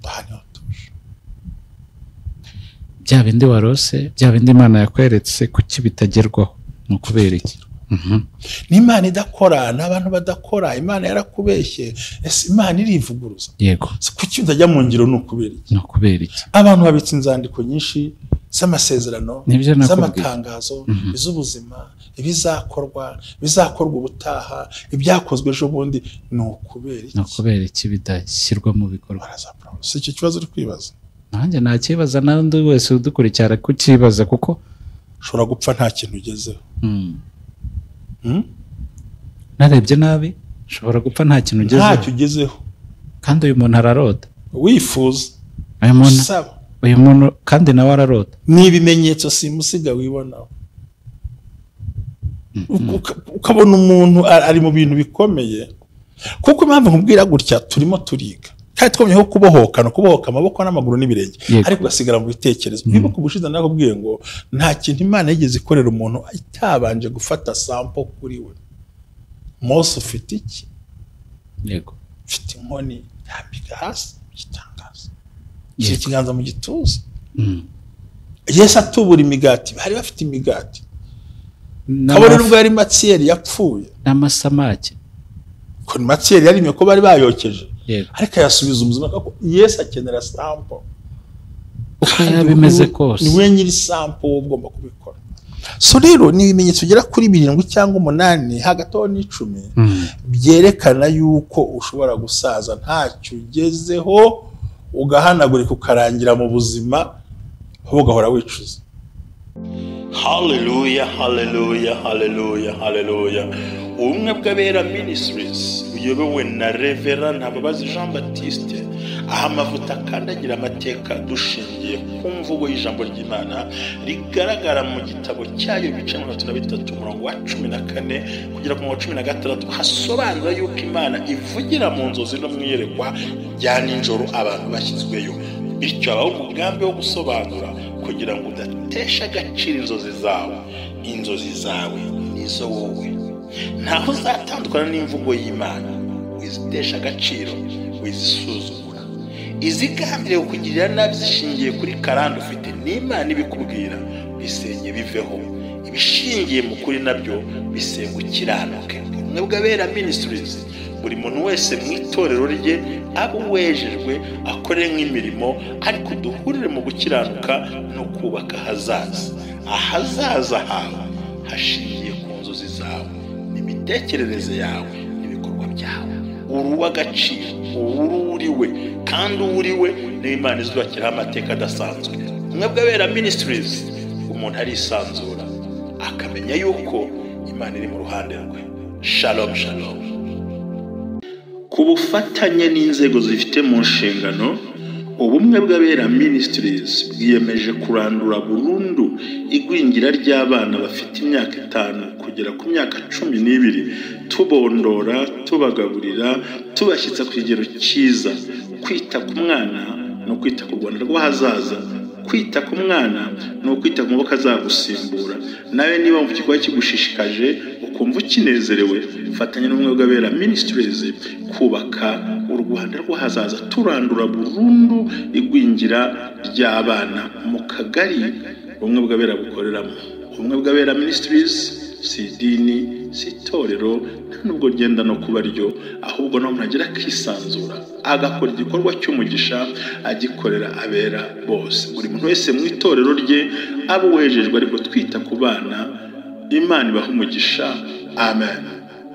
Aha niho tuje. Bya bindi warose, bya bindi Imana yakweretse, kuki bitagerwaho? Ni ukubera iki? Ni Imana idakora, ni abantu badakora, Imana yarakubeshye, ese Imana irivuguruza? Kuki utajya mu ngiro? Ni ukubera iki? Ni ukubera iki? Abantu babitse inzandiko nyinshi z'amasezerano, Nibyo nakubwiye. z'amatangazo, iz'ubuzima, ibizakorwa, bizakorwa ubutaha, ibyakozwe ejo bundi. Ni ukubera iki? Ni ukubera iki bidashyirwa mu bikorwa? Si icyo kibazo uri kwibaza? Nanjye nakibaza, n'undi wese udukurikira kukibaza, kuko ushobora gupfa nta kintu ugezeho. Narebye nabi ushobora gupfa nta kintu ugezeho. Ntacyo ugezeho. Kandi uyu muntu ararota. Wifuza. Uyu muntu, usaba. Uyu muntu kandi nawe ararota. Ni ibimenyetso simusiga wibonaho. Ukabona umuntu ari mu bintu bikomeye. Kuko impamvu nkubwira gutya, turimo turiga kandi twabonye ko kubohoka no kubohoka amaboko n'amaguru n'ibirenge, ariko ugasigara mu bitekerezo. Wibuka ubushize nakubwiye ngo nta kintu Imana yigeze ikorera umuntu itabanje gufata sample kuri we. Mose, ufite iki? Mfite inkoni. Yambika hasi igitangaza, shyira ikiganza mu gituza. Yesu atubura imigati, bari bafite imigati kabone nubwo yari matsiyeri yapfuye. N'amasamake. Ko ni matsiyeri yarimye, ko bari bayokeje, ariko ayasubiza ubuzima, kuko Yesu akenera sample. Uko yaba imeze kose. Ni we nyiri sample, wowe ugomba kubikora. So rero ni ibimenyetso bigera kuri birindwi cyangwa umunani, hagati aho n'10, byerekana yuko ushobora gusaza ntacyo ugezeho, ugahanagurika, ukarangira mu buzima, ahubwo ugahora wicuza. Haleluya, haleluya, haleluya, haleluya! Ubumwe bw'Abera Ministries buyobowe na Reverend Ntababazi Jean Baptiste, aho amavuta akandagira amateka, dushingiye ku mvugo y'ijambo ry'Imana rigaragara mu gitabo cyayo, ibice 33, umurongo wa 14 kugera ku murongo wa 16, hasobanura yuko Imana ivugira mu nzozi no mu iyerekwa rya nijoro abantu bashyizweyo. Bityo habaho umugambi wo gusobanura kugira ngo udatesha agaciro inzozi zawe. Inzozi zawe nizo wowe, ntaho uzatandukana n'imvugo y'Imana. Wizitesha agaciro, wizisuzugura. Izigambiriye kukugirira nabi zishingiye kuri karande ufite n'Imana ibikubwira, bisenye biveho. Ibishingiye mu kuri nabyo bisenga ukiranuke. Ubumwe bw'Abera Ministries, buri muntu wese mu itorero rye abe uwejejwe, akore nk'imirimo, ariko duhurire mu gukiranuka no kubaka ahazaza. Ahazaza hawe hashingiye ku nzozi zawe n'imitekerereze yawe n'ibikorwa byawe. Uri uw'agaciro, uri uriwe, kandi uwo uriwe niyo Imana izubakiraho amateka adasanzwe. Ubumwe bw'Abera Ministries, umuntu arisanzura akamenya yuko Imana iri mu ruhande rwe. Shalom, shalom. Ku bufatanye n'inzego zifite mu nshingano, Ubumwe bw'Abera Ministries bwiyemeje kurandura burundu igwingira ry'abana bafite imyaka 5 kugera ku myaka 12, tubondora, tubagaburira, tubashyitsa ku kigero cyiza. Kwita ku mwana ni ukwita ku Rwanda rw'ahazaza. Kwita ku mwana ni ukwita ku maboko azagusimbura. Nawe niba mu gikorwa kigushishikaje, ukumva ukinezerewe, fatanya n'Ubumwe bw'Abera Ministries kubaka u Rwanda rw'ahazaza, turandura burundu igwingira ry'abana mu kagari Ubumwe bw'Abera bukoreramo. Ubumwe bw'Abera Ministries si idini, si itorero, nta nubwo ryenda no kuba ryo, ahubwo naho umuntu agira akisanzura agakora igikorwa cy'umugisha, agikorera abera bose. Buri muntu wese mu itorero rye aba uwejejwe, ariko twita ku bana. Imana ibaha umugisha. Amen.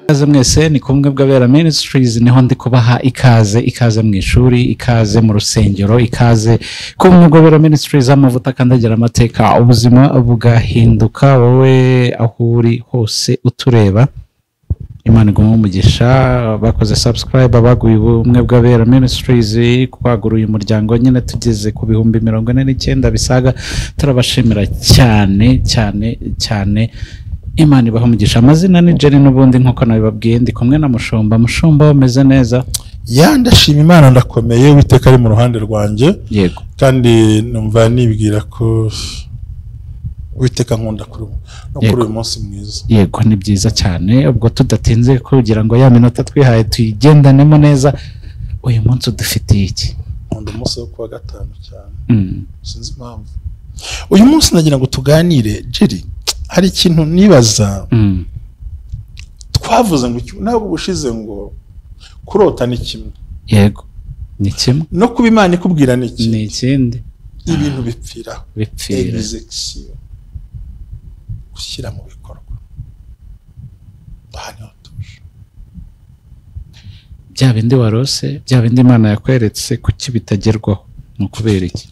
Ikaze mwese, ni kumwe bw'Abera Ministries, niho ndi kubaha ikaze. Ikaze mu ishuri, ikaze mu rusengero, ikaze ku Bumwe bw'Abera Ministries, amavuta akandagira amateka, ubuzima bugahinduka. Wowe aho uri hose utureba, Imana iguhe umugisha. Bakoze subscribe, abaguye Ubumwe bw'Abera Ministries, kwagura uyu muryango nyine tugeze ku 49,000 bisaga. Turabashimira cyane cyane cyane, Imana ibaha umugisha. Amazina ni Jerry n'ubundi nk'uko nabibabwiye, ndi kumwe na Mushumba. Mushumba, umeze neza? Ya, ndashima Imana, ndakomeye, Uwiteka ari mu ruhande rwanjye. Kandi numva nibwira ko Uwiteka nkunda kuri no kuri uyu munsi mwiza. Yego, ni byiza cyane. Ubwo tudatinze, kugira ngo ya minota twihaye tuyigendanemo neza, uyu munsi udufitiye iki? Nkunda umunsi wo kuwa gatanu cyane. Sinzi impamvu. Uyu munsi nagira ngo tuganire, Jerry, hari ikintu nibaza. Twavuze ngo ntabwo ubushize ngo kurota ni kimwe. Yego. Ni kimwe. No kuba Imana ikubwira ni kimwe. Ni ikindi. Ibintu bipfira. Execution. Gushyira mu bikorwa. Aha niho tuje. Bya bindi warose, bya bindi Imana yakweretse kuki bitagerwaho? Ni ukubera iki?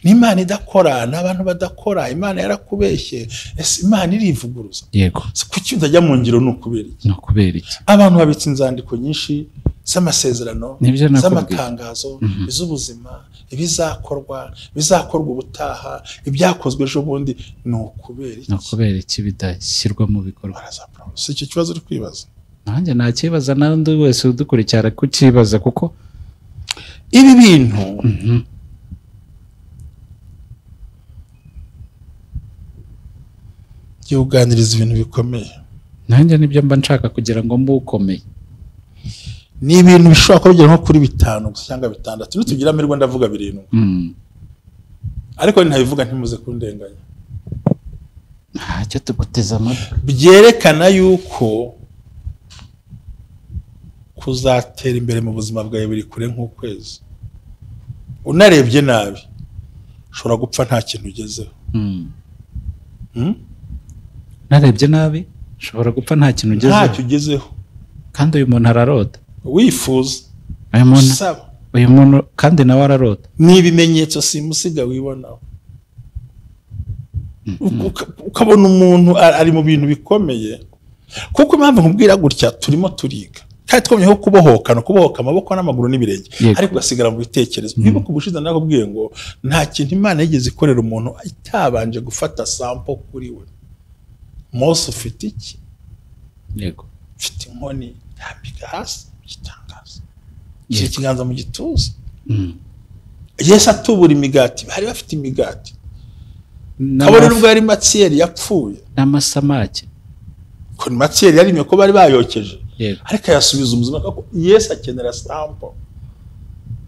Ni Imana idakora, n'abantu badakora, Imana yarakubeshye. Ese Imana irivuguruza? Yego. Kuki utajya mu ngiro ni ukubera iki? Ni ukubera iki? Abantu babitse inzandiko nyinshi z'amasezerano, z'amatangazo, iz'ubuzima, ibizakorwa, bizakorwa ubutaha, ibyakozwe ejo bundi, ni ukubera iki? Ni ukubera iki bidashyirwa mu bikorwa? Si icyo kibazo uri kwibaza? Nanjye nakibaza, n'undi wese udukurikira kukibaza, kuko ibi bintu byuganiriza ibintu bikomeye. Nanjye nibyo mba nshaka kugira ngo mbe ukomeye. Ni ibintu bishobora kuba bigera nko kuri 5 gusa cyangwa 6. Nitugira amahirwe ndavuga 7. Ariko ntabivuga ntimuze kundenganya. Ntacyo tuguteza amatwi. Byerekana yuko kuzatera imbere mu buzima bwawe biri kure nk'ukwezi. Unarebye nabi ushobora gupfa nta kintu ugezeho. Narebye nabi ushobora gupfa nta kintu ugezeho. Ntacyo ugezeho. Kandi uyu muntu ararota. Wifuza. Uyu muntu kandi nawe ararota. Ni ibimenyetso simusiga wibonaho. Ukabona umuntu ari mu bintu bikomeye. Kuko impamvu nkubwira gutya, turimo turiga. Kandi twamenye ko kubohoka no kubohoka amaboko n'amaguru n'ibirenge, ariko ugasigara mu bitekerezo. Wibuka ubushize nakubwiye ngo nta kintu Imana yigeze ikorera umuntu itabanje gufata sample kuri we. Mose ufite iki? Yego. Mfite inkoni, yambika hasi, igitangaza. Shyira ikiganza mu gituza. Yesu atubura imigati, bari bafite imigati. Kabone nubwo yari Matsiyeri yapfuye. N'amasamake. Ko Matsiyeri yarimye ko bari bayokeje. Ariko yasubiza ubuzima kuko Yesu akenera sample.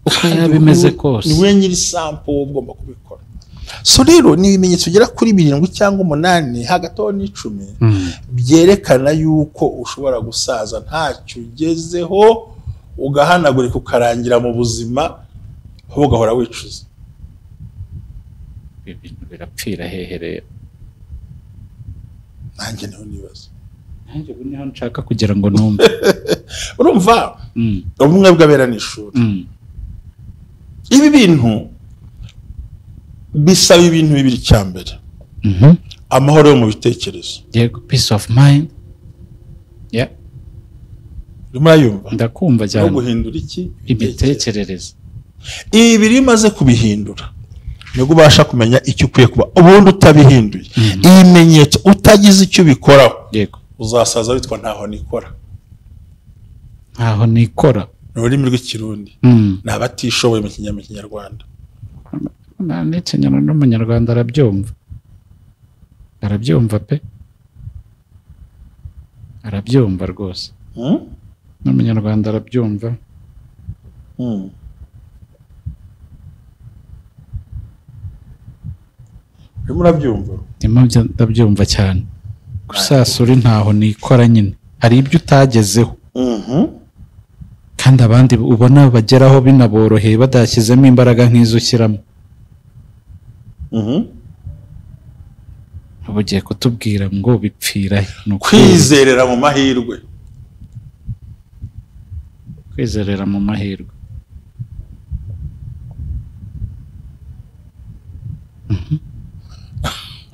Uko yabimeze kose. Ni we nyiri sample ugomba kubikora. So rero ni ibimenyetso ugera kuri 7 cyangwa 8 hagati aho n'10 byerekana yuko ushobora gusaza ntacyo ugezeho, ugahanagurika ukarangira mu buzima, ugahora wicuza. Ibintu birapfira hehe rero? Nanjye niho nibaza. Nanjye ubu niho nshaka kugira ngo numve. Urumva? Ubumwe bw'abera ni ishuri. Ibi bintu bisaba ibintu bibiri. Cya mbere, amahoro yo mu bitekerezo. Yego, peace of mind. Yeah. Urimo? Ndakumva cyane. No guhindura iki? Imitekerereze. Ibi biri maze kubihindura nibwo ubasha kumenya icyo ukwiye kuba. Ubundi utabihinduye, ibimenyetso utagize icyo ubikoraho, yego, uzasaza witwa ntaho nikora. Ntaho nikora ni ururimi rw'ikirundi. Ni abatishoboye mu Kinyarwanda. N'ikinyarwanda n'umunyarwanda arabyumva. Arabyumva pe. Arabyumva rwose. N'umunyarwanda arabyumva. Urimo urabyumva? Ndimo ndabyumva cyane. Gusasura ntaho nikora nyine. Hari ibyo utagezeho. Kandi abandi ubona bageraho binaboroheye badashyizemo imbaraga nk'izo ushyiramo. Ubu ugiye kutubwira ngo bipfira he? Kwizerera mu mahirwe. Kwizerera mu mahirwe.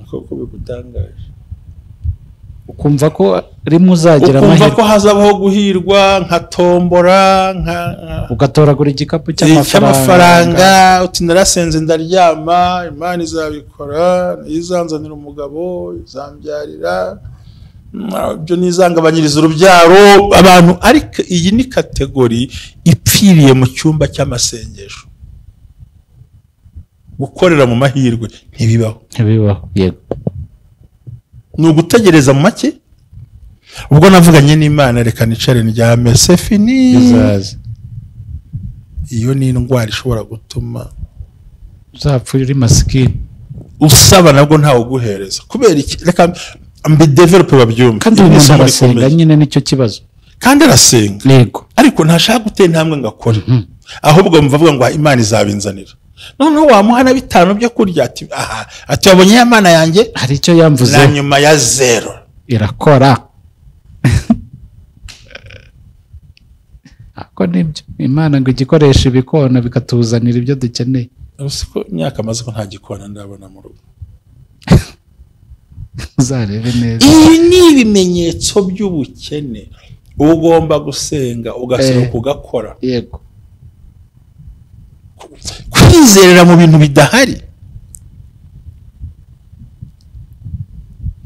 Koko bigutangaje. Ukumva ko rimwe uzagira amahirwe, ukumva ko hazabaho guhirwa nka tombora, nka ugatoragura igikapu cy'amafaranga, uti narasenze ndaryama, Imana izabikora, izanzanira umugabo, izambyarira, ibyo nizangabanyiriza urubyaro abantu. Ariko iyi ni kategori ipfiriye mu cyumba cy'amasengesho. Gukorera mu mahirwe ntibibaho. Ntibibaho, yego. Ni ugutegereza mu make. Ubwo navuganye n'Imana, reka nicare ndyame, c'est fini. Bizaza. Iyo ni indwara ishobora gutuma uzapfa uri masikini, usaba nabwo ntawe uguhereza. Kubera iki? Reka mbidevelope babyumve. Kandi uyu muntu arasenga nyine, nicyo kibazo. Kandi arasenga, yego, ariko ntashaka gutera intambwe ngo akore, ahubwo mva avuga ngo Imana izabinzanira. Noneho wamuha na 5 byo kurya, ati aha, ati wabonye ya Mana yanjye, hari icyo yamvuze na nyuma ya 0 irakora. Ako nibyo Imana ngo igikoresha ibikona bikatuzanira ibyo dukeneye. Usiko imyaka amaze ko nta gikona ndabona mu rugo. Uzarebe neza. Ibi ni ibimenyetso by'ubukene. Ugomba gusenga ugasohoka ugakora. Yego. Kwizerera mu bintu bidahari.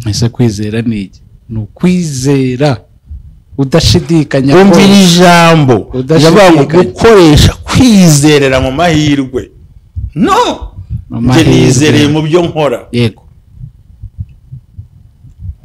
Ese kwizera ni iki? Ni ukwizera udashidikanya. Umvira ijambo udashidikanya, gukoresha kwizerera mu mahirwe. No, njye nizereye mu byo nkora. Yego.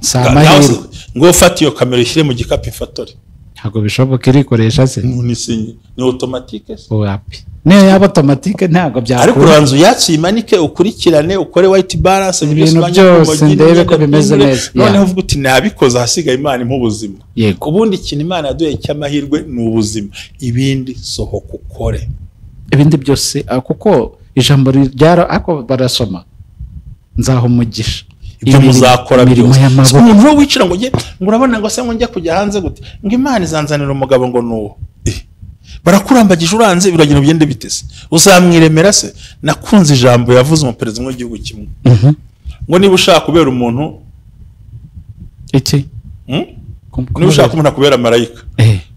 Samahirwe. Ngo ufate iyo kamera ushyire mu gikapu ifatore. Ntabwo bishoboka, irikoresha se. Ni automatique se. Wapi. Niyo yaba automatique ntabwo byakora. Ariko uranzu yacimanike ukurikirane ukore white balance ibintu byose ndebe ko bimeze neza. Noneho uvuga uti nabikoze, ahasigaye Imana impa ubuzima. Yego. Ubundi ikintu Imana yaduhaye cy'amahirwe ni ubuzima. Ibindi sohoka ukore. Ibindi byose kuko ijambo ryara ako barasoma nzaho umugisha ibyo muzakora byose. Umuntu wo wicira ngo nge urabona ngo se ngo njya kujya hanze gute, ngo Imana izanzanira umugabo ngo nuwo. Barakurambagije uranze biragira ugende bitese. Uzamwiremera se? Nakunze ijambo yavuze umuperezida w'igihugu kimwe. Ngo niba ushaka kubera umuntu iki? Niba ushaka umuntu akubera marayika,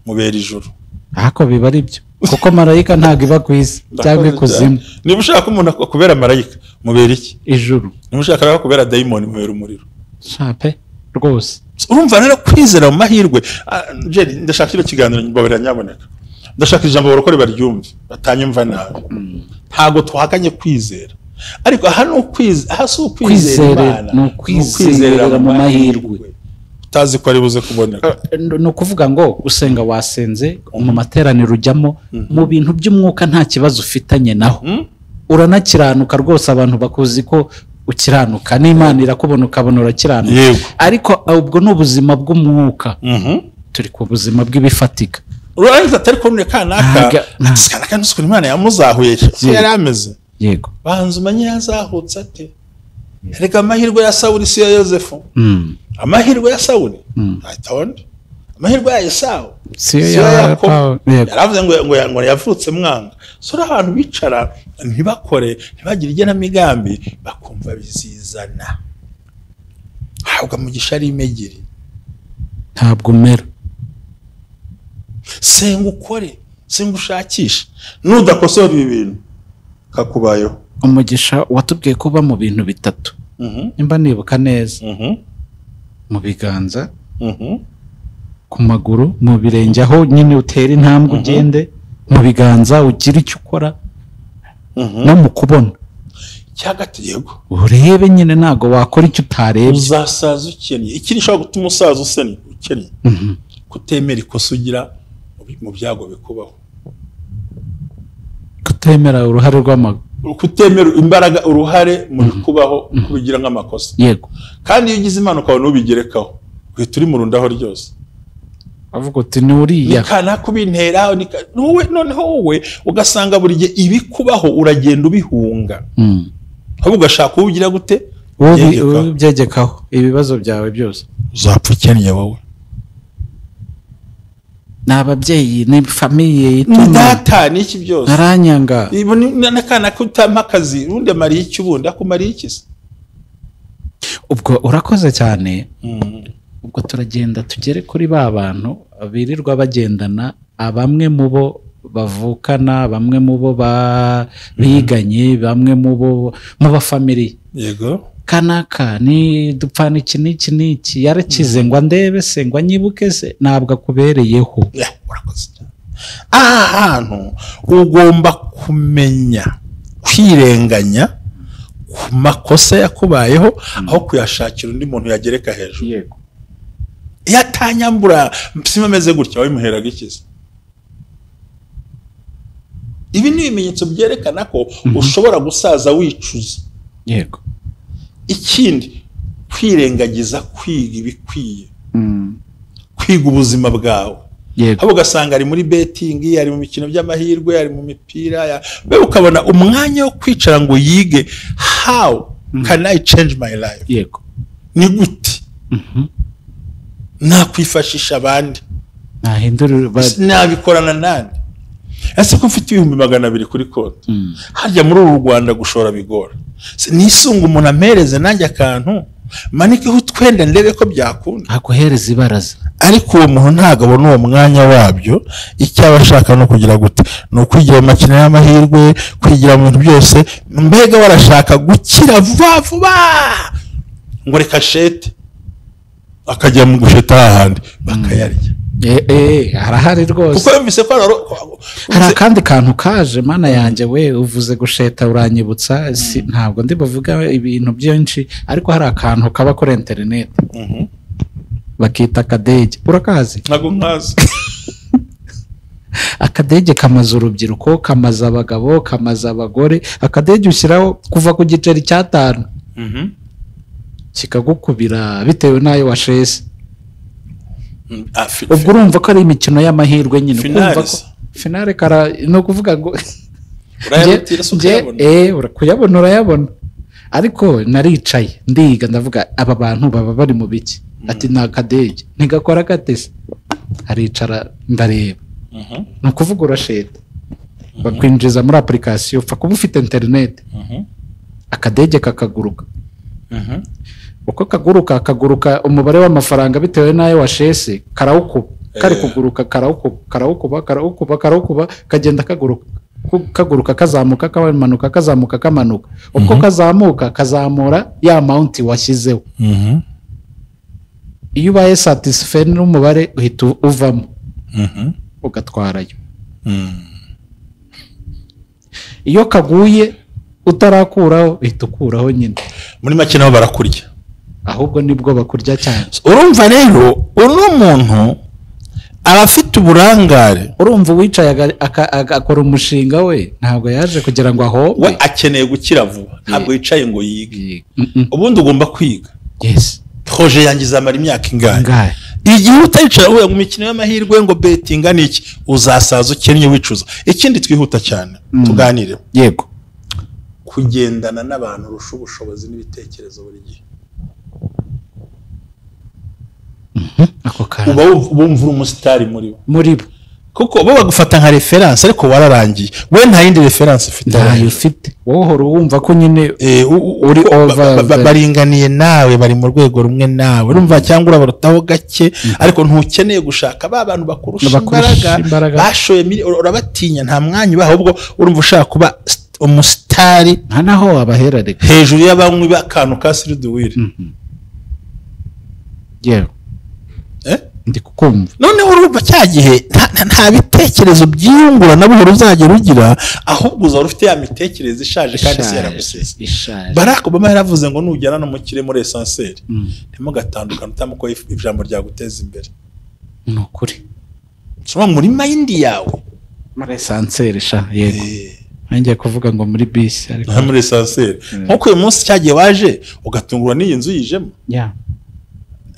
mubera ijuru. Ako biba ari byo. Kuko marayika ntabwo iba ku isi cyangwa ikuzimu. Niba ushaka umuntu akubera marayika, mubera iki? Ijuru. Niba ushaka kubera dayimoni, mubera umuriro. Shape rwose. Urumva rero kwizera mu mahirwe. Jerry, ndashaka kino kiganiro mbabarira nyaboneka. Ndashaka ijambo barokore baryumve, batanyumva nabi. Ntago tuhakanye kwizera. Ariko aha no kwizera, aha si ukwizera Imana, ni ukwizerera mu mahirwe. Utazi ko ari buze kuboneka. Ni ukuvuga ngo usenga wasenze mu materaniro ujyamo, mu bintu by'umwuka nta kibazo ufitanye naho. Uranakiranuka rwose, abantu bakuzi ko ukiranuka, n'Imana irakubona ukabona urakiranuka. Ariko ubwo ni ubuzima bw'umwuka. Turi ku buzima bw'ibifatika. Urangiza atari ko kanaka kanaka nusukura Imana yamuzahuye yari ameze. Yego. Banza umenye yazahutse ate. Reka amahirwe ya Sawuli si ya Yosefu. Amahirwe ya Sawuli atonde. Amahirwe ya Esawu si ya Yakobo. Yaravuze ngo yavutse mwanga. So abantu bicara ntibakore, ntibagire igenamigambi, bakumva bizizana. Habwa mugisha ari imegeri. Ntabwo umera. Senga ukore, senga ushakishe. Nudakosora ibi bintu kakubayeho. Umugisha watubwiye kuba mu bintu bitatu. Nimba nibuka neza. Mu biganza, ku maguru, mu birenge aho nyine utera intambwe ugende, mu biganza ugira icyo ukora, no mu kubona. Cyagati yego. Urebe nyine ntago wakora icyo utarebye. Uzasaza ukennye. Ikindi ushobora gutuma usaza ukennye. Kutemera ikosa ugira mu byago bikubaho. Kutemera uruhare rw'amaguru. Kutemera imbaraga uruhare mu bikubaho kubigira nk'amakosa. Yego. Kandi iyo ugize Imana ukabona ubigerekaho, uhita uri mu rundaho ryose. Avuga uti ni uriya. Nikana kubintera wowe, noneho wowe ugasanga buri gihe ibikubaho uragenda ubihunga. Ahubwo ugashaka ubugira gute? Ubyegekaho ibibazo byawe byose. Uzapfa ukennye wowe. N'ababyeyi ni famiye ituma data n'iki byose aranyanga. N'akana kutampa akazi ubundi amariye iki, ubundi akumariye iki se? Ubwo urakoze cyane. Ubwo turagenda tugere kuri ba bantu birirwa bagendana, abamwe mu bo bavukana, bamwe mu bo biganye, bamwe mu bo mu bafamiliye. Yego. Kanaka ni dupfana iki n'iki n'iki, yarakize ngo andebe se, ngo anyibuke se, ntabwo akubereyeho. Urakoze cyane. Aha hantu ugomba kumenya kwirenganya ku makosa yakubayeho, aho kuyashakira undi muntu yagereka hejuru. Yego. Iyo atanyambura sima ameze gutya wabimuheraga ikize. Ibi ni ibimenyetso byerekana ko ushobora gusaza wicuza. Yego. Ikindi, kwirengagiza kwiga ibikwiye, kwiga ubuzima bwawe. Yego. Haba ugasanga ari muri betting, ari mu mikino by'amahirwe, ari mu mipira, be ukabona umwanya wo kwicara ngo yige how can I change my life. Yego. Ni gute nakwifashisha abandi, nabikorana nande? Ese ko mfite 200,000 kuri konti, harya muri uru Rwanda gushora bigora, nisunga umuntu ampereze nanjye akantu manikeho utwenda ndebe ko byakunda, akohereza ibaraza. Ariko uwo muntu ntabwo abona uwo mwanya wabyo. Icyo aba ashaka no kugira gute, ni ukwigira mu makino y'amahirwe, kwigira mu bintu byose, mbega barashaka gukira vuba vuba, ngo reka shete, akajya mu gusheta ahandi bakayarya. Harahari rwose, kuko yumvise ko hari akandi kantu kaje. Mana yanjye we, uvuze gusheta uranyibutsa, ntabwo ndi buvuga ibintu byinshi, ariko hari akantu kaba kuri internet bakita akadege. Urakazi? Ntabwo nkazi. Akadege kamaze urubyiruko, kamaze abagabo, kamaze abagore. Akadege ushyiraho kuva ku giceri cya 5 kikagukubira bitewe n'ayo washese. Ubwo urumva ko ari imikino y'amahirwe nyine, kumva ko finale kara no kuvuga ngo kuyabona urayabona. Ariko naricaye ndiga ndavuga aba bantu baba bari mu biki? Ati ni akadege ntigakora gatese. Aricara ndareba, ni ukuvuga urasheta, bakwinjiza muri application, upfa kuba ufite internet, akadege kakaguruka. Uko kaguruka kaguruka umubare w'amafaranga bitewe n'ayo washese, karawukuba, kari kuguruka, karawukuba, karawukuba, karawukuba, karawukuba, kagenda kaguruka, kaguruka, kazamuka, kamanuka, kazamuka, kamanuka. Uko kazamuka kazamura ya amount washyizeho. Iyo ubaye satisfait n'umubare uhita uvamo ugatwarayo. Iyo kaguye utarakuraho uhita ukuraho nyine. Muri make nabo barakurya, ahubwo nibwo bakurya cyane. Urumva rero uno muntu aba afite uburangare. Urumva uwicaye akora umushinga we, ntabwo yaje kugira ngo ahombe, we akeneye gukira vuba, ntabwo yicaye ngo yige. Ubundi ugomba kwiga. Yes. Projet yanjye izamara imyaka ingahe? Igihe utayicara uvuga ngo imikino y'amahirwe ngo betinga niki, uzasaza ukennye wicuza. Ikindi twihuta cyane tuganire. Yego. Kugendana n'abantu urusha ubushobozi n'ibitekerezo buri gihe. Uba wumva uri umusitari muri bo, kuko bo bagufata nka reference, ariko wararangiye we nta yindi reference ufite. Ntayo ufite, wowe uhora wumva ko nyine uri over, baringaniye nawe, bari mu rwego rumwe nawe, urumva, cyangwa urabarutaho gake, ariko ntukeneye gushaka ba bantu bakurusha imbaraga bashoye, urabatinya, nta mwanya ubaha, ahubwo urumva ushaka kuba umusitari nta naho wabahera reka hejuru y'abanywi b'akantu ka siriduwiri. Yewe ndi kukumva. Noneho urumva cya gihe nta bitekerezo byiyungura na buhoro uzagera ugira, ahubwo uzahora ufite ya mitekerereze ishaje kandi se yaragusese. Barack Obama yaravuze ngo nugera no mukire muri esanseri ntimugatandukane utamuko ijambo ryaguteza imbere. Ni ukuri. Soma muri mind yawe muri esanseri sha. Yego. Ngiye kuvuga ngo muri bisi, ariko muri esanseri. Nkuko uyu munsi cyagiye waje ugatungurwa n'iyi nzu yijemo.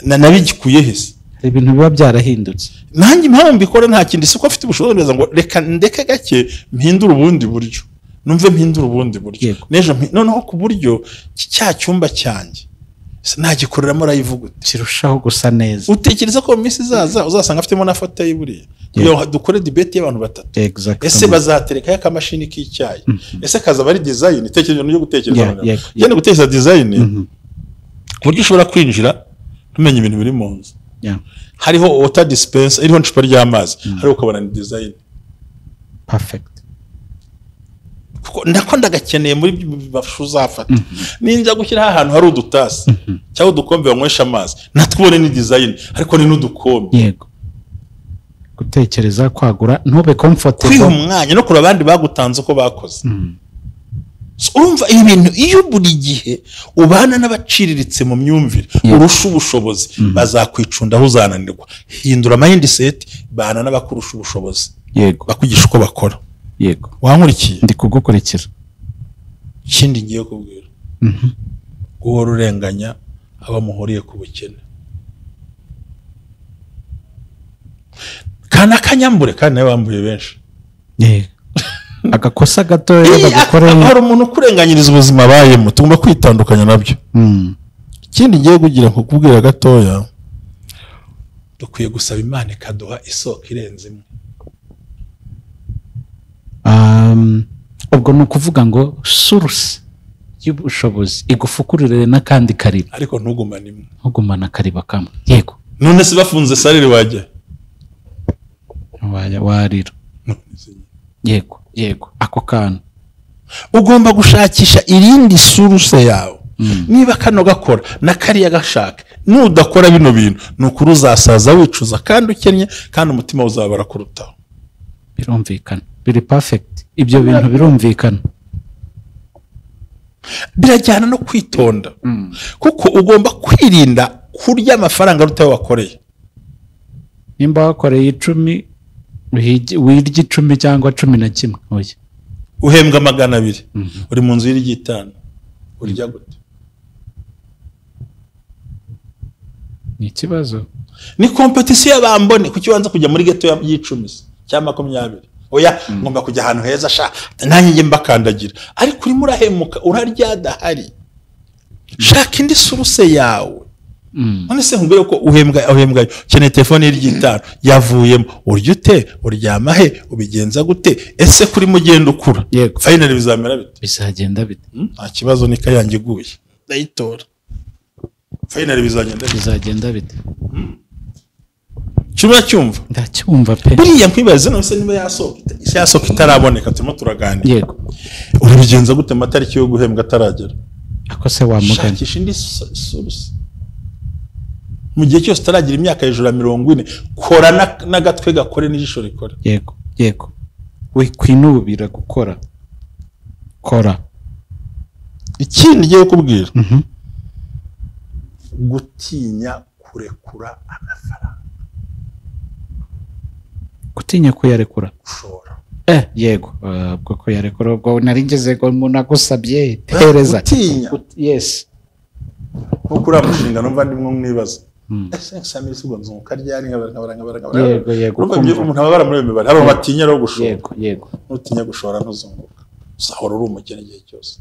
Na nabigikuye hese. Ibintu biba byarahindutse. Nanjye impamvu mbikora nta kindi, siko afite ubushobozi ngo reka ndeke gake mpindure ubundi buryo, numve mpindure ubundi buryo n'ejo, noneho ku buryo cya cyumba cyanjye nagikoreramo rayivuga kirushaho gusa neza. Utekereza ko mu minsi izaza uzasanga afitemo na foto y'iburiya, kugira dukore debate y'abantu batatu. Ese bazaterekayo akamashini k'icyayi? Ese kazaba ari design? Itekerezo no gutekereza, genda gutekereza design ku buryo ushobora kwinjira ntumenye ibintu biri mu nzu. Hariho water dispenser iriho icupa ry'amazi, hariho ukabona ni design perfect. Kuko ndako ndagakeneye muri uzafata ninjya gushyira ahantu hari udutasi cyangwa udukombe banywesha amazi, natwubone ni design, ariko ni n'udukombe. Yego. Gutekereza kwagura, ntube comfortable, kwiha umwanya no kureba abandi bagutanze uko bakoze. Urumva ibintu iyo buri gihe ubana n'abaciriritse mu myumvire urusha ubushobozi, bazakwicundaho uzananirwa. Hindura mindset, bana n'abakurusha ubushobozi. Yego. Bakwigisha uko bakora. Yego. Wankurikiye? Ndi kugukurikira. Ikindi ngiye kubwira. Guhora urenganya abo muhuriye ku bukene. Kana kanyambure kandi nawe wambuye benshi. Yego. Agakosa gatoya bagukoreye. Hari umuntu ukurenganyiriza ubuzima abayemo, tugomba kwitandukanya nabyo. Ikindi ngiye kugira ngo kubwira gatoya, dukwiye gusaba Imana ikaduha isoko irenze imwe. Ubwo ni ukuvuga ngo source y'ubushobozi igufukurire n'akandi kariba, ariko ntugumane imwe, ntugumane akariba kamwe. Yego. None se bafunze salire wajya warira. Yego, yego, ako kantu ugomba gushakisha irindi source yawe. Niba kano gakora na kariya gashaka, nudakora bino bintu nukuri uzasaza wicuza kandi ukennye, kandi umutima uzabara kurutaho. Birumvikana, biri perfect, ibyo bintu birumvikana. Birajyana no kwitonda, kuko ugomba kwirinda kurya amafaranga rutayo wakoreye. Nimba wakoreye 10 wirya 10 cyangwa 11, oya uhembwa 200, uri mu nzu y'irya 5, urya gute? Ni ikibazo. Ni competition y'abambone. Kuki wanza kujya muri ghetto y'icumi cyangwa 20? Oya, ngomba kujya ahantu heza sha, nanjye nge mbakandagira. Ariko urimo urahemuka, urarya adahari. Shaka indi source yawe. None se nkubwire ko uhembwa ukeneye telefone y'irya 5 yavuyemo, urya ute, uryama he, ubigenza gute? Ese kuri mugenda ukura? Yego. Finally bizamera bite? Bizagenda bite? Nta kibazo, ni kayange iguye ndayitora. Finally bizagenda bite? Bizagenda bite? Cyumva cyumva? Ndacyumva pe. Buriya nkwibaze none se niba yasohoka itaraboneka, turimo turaganira. Yego. Urabigenza gute amatariki yo guhembwa ataragera? Ako se wamugana. Shakisha indi source. Mu gihe cyose utaragira imyaka hejuru ya 40, kora n'agatwe gakore n'ijisho rikore. Yego, yego. Wikwinubira gukora. Kora. Ikindi ngiye kubwira. Gutinya kurekura amafaranga. Gutinya kuyarekura. Gushora. Yego. Ubwo kuyarekura ubwo nari ngeze ngo umuntu agusabye tereza. Gutinya. Yes. Nkuko uriya mushinga numva ndimwo mwibaza. Ese nsamira ubwo nzunguka ryari nkabara. Yego, yego. Umuntu ababara muri iyo mibare, hari batinya rero gushora. Yego, yego. Nutinya gushora ntuzunguka. Uzahora uri umukene igihe cyose.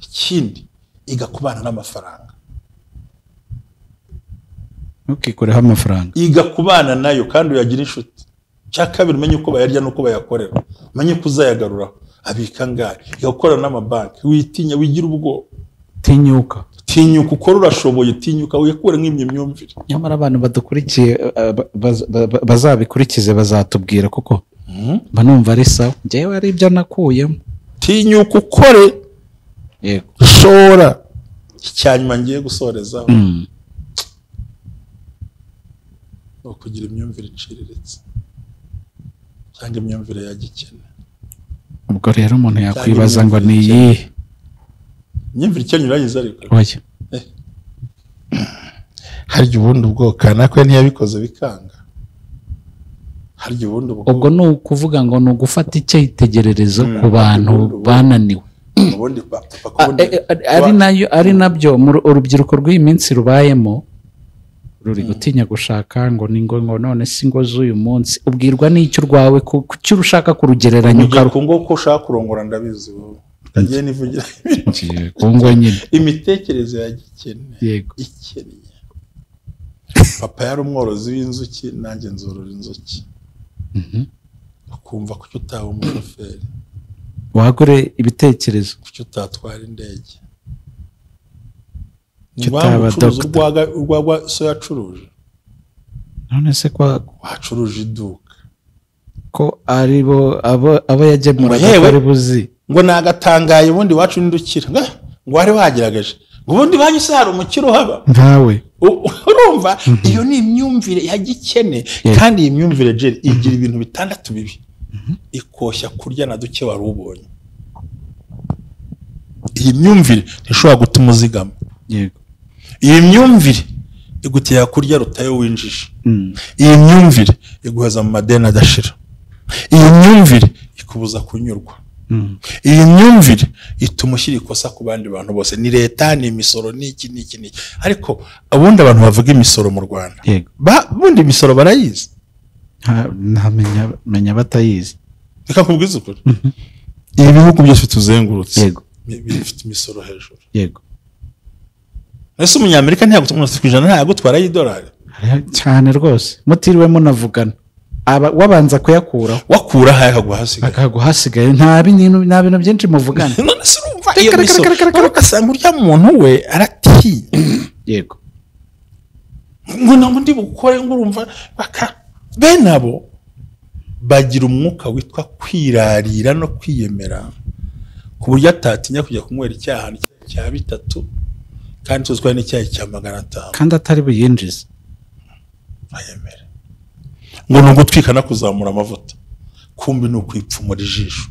Ikindi, iga kubana n'amafaranga. Ntukikureho amafaranga. Iga kubana nayo kandi uyagira inshuti. Cya kabiri, umenye uko bayarya n'uko bayakorera. Umenye ko uzayagaruraho. Abika angahe? Iga gukorana n'amabanki. Witinya, wigira ubwoba. Tinyuka. Tinyuka ukora, urashoboye. Tinyuka wikure nk'imwe myumvire. Nyamara abantu badukurikiye bazabikurikize bazatubwira, kuko mba numva ari sawa. Njyewe ari ibyo nakuyemo. Tinyuka ukore. Yego. Shora. Icyanyuma ngiye gusorezaho no kugira imyumvire iciriritse cyangwa imyumvire ya gikene. Ubwo rero umuntu yakwibaza ngo ni iyihe imyumvire ikennye? Urayizi ariko. Oya. Harya ubundi ubwo kanaka ntiyabikoze bikanga. Harya ubundi ubwo ni ukuvuga ngo ni ugufata icyitegererezo ku bantu bananiwe. Ubundi ari nayo, ari nabyo urubyiruko rw'iyi minsi rubayemo, ruri gutinya gushaka ngo ni ngo none si ngo z'uyu munsi. Ubwirwa n'icyo urwawe kuki ushaka kurugereranya ukaru ngo ko ushaka kurongora ndabizi wowe. Ndagiye nivugira ngo nyine imitekerereze ya gikene. Yego. Ikennye. Papa yari umworozi w'inzuki, nanjye nzorora inzuki. Ukumva kuki utaba umushoferi, wagure ibitekerezo, kuki utatwara indege, utaba doctor, urwagwa so yacuruje. None se kwa wacuruje iduka ko ari bo abo yagemuraga ari buzi ngo nagatangaye ubundi wacu ndukira ngo wari wageragaje ngo ubundi banyu se hari umukiro haba ntawe. Urumva iyo ni imyumvire ya gikene. Kandi iyi myumvire Jerry igira ibintu bitandatu bibi. Ikoshya kurya na duke wari ubonye. Iyi myumvire ntishobora gutuma uzigama. Yego. Iyi myumvire igutera kurya rutayo winjije. Iyi myumvire iguheza mu madeni adashira. Iyi myumvire Ikubuza kunyurwa. Iyi myumvire ituma ushyira ikosa ku bandi bantu bose, ni leta, ni imisoro, ni iki n'iki n'iki. Ariko ubundi abantu bavuga imisoro mu Rwanda, ubundi imisoro barayizi? Ntamenya, menya batayizi. Reka nkubwize ukuri, ibi bihugu byose tuzengurutse bifite imisoro hejuru. Ese umunyamerika ntiyagutwara 100% ntiyagutwara y'idolari? Cyane rwose, mutiriwe munavugana, wabanza kuyakuraho. Wakura aho akaguha hasigaye. Akaguha hasigaye, nta bintu byinshi muvugana. None se urumva iyo misoro, ugasanga urya muntu we aratinya. Ngo ntabwo ndi bukore, ngo urumva baka bene abo bagira umwuka witwa kwirarira no kwiyemera, ku buryo atatinya kujya kunywera icyaha cya 3 kandi tuzwa n'icyayi cya 500 kandi atari buyinjize. Ayemere ngo ni ugutwika no kuzamura amavuta, kumbi ni ukwipfumura ijisho.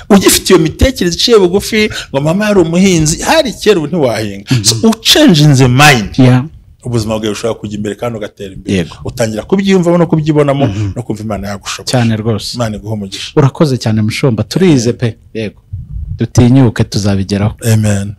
Ugifite iyo mitekerereze iciye bugufi ngo mama yari umuhinzi, hari kera ubu ntiwahinga. So uchanginze mind, ubuzima bwawe bushobora kujya imbere kandi ugatera imbere. Utangira kubyiyumvamo no kubyibonamo no kumva Imana yagushoboye. Cyane rwose. Imana iguhe umugisha. Urakoze cyane mushumba, turize pe. Yego, dutinyuke tuzabigeraho. Amen.